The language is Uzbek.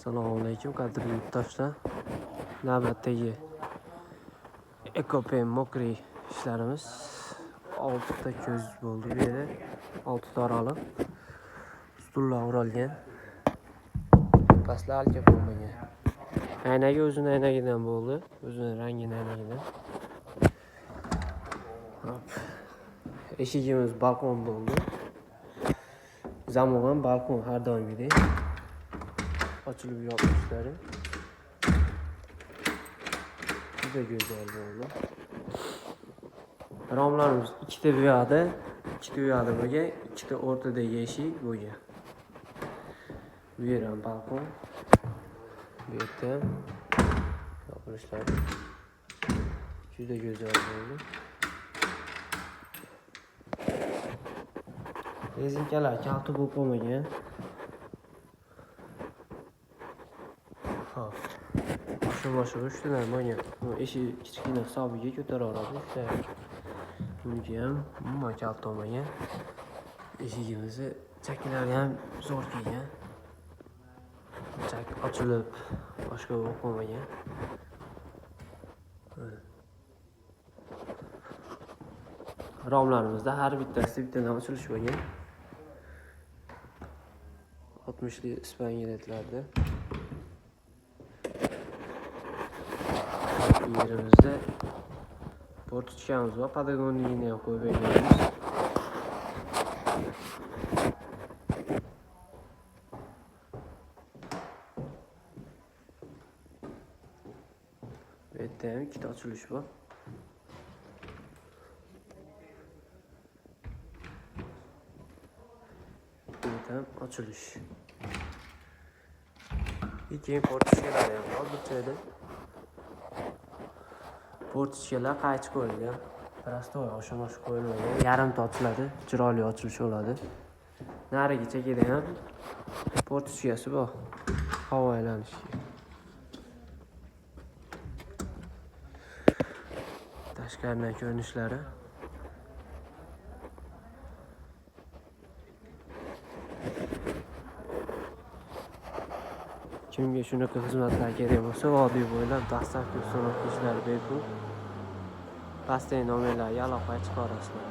Assalomu alaykum qadrli yurtdoshlar. Navbatdagi Ekopen Mokri ishlarimiz 6 ta ko'z bo'ldi bu yerda. 6 ta oraliq. Stullar o'ralgan. Pastlar alka bo'lmagan. Aynagi o'zini aynagidan bo'ldi. O'zini rangini aynagidan. Hop. Eshigimiz balkon bo'ldi. Zamok ham balkon har doimgidek. Ochilib yopilishlari juda go'zal bo'ldi. Romlarimiz ikkita bu yoqda, ikkita u yoqda bo'lgan, ikkita o'rtadagi eshik bo'lgan. Bu yer ham balkon. Bu yerda ham yopilishlari juda go'zal bo'ldi. Rezinkalar kalta bo'lib qolmagan. Hop. Shu uchtadan bo'lgan. Bu eshik kichkina hisobiga ko'taraveradi uchta. Buniki ham umuman kalta olmagan. Eshigimizni chakilari ham zo'r kelgan. Chak ochilib boshqa bo'lib qolmagan. Romlarimizda har bittasi bittadan ochilish bo'lgan. 60li ispangiletlarda. Yerimizda portichkamiz bor, podagonligini ham qo'yib berganmiz. Bu yerda ham ikkita ochilish bor. Bu yerda ham ochilish. Keyin portichkalar ham bor bu joyda. Portichkalar qaychi qo'yilgan. Prostoy osha-mosha qo'yilmagan. Yarimta ochiladi, chiroyli ochilish bo'ladi. Narigi chekida ham portichkasi bor. Havo aylanishiga. Tashqaridan ko'rinishlari. Kimga shunaqa xizmatlar kerak bo'lsa, vodiy bo'ylab dastlabki uстановка ishlari bepul. Pastdagi nomerlarga aloqaga chiqarasizlar.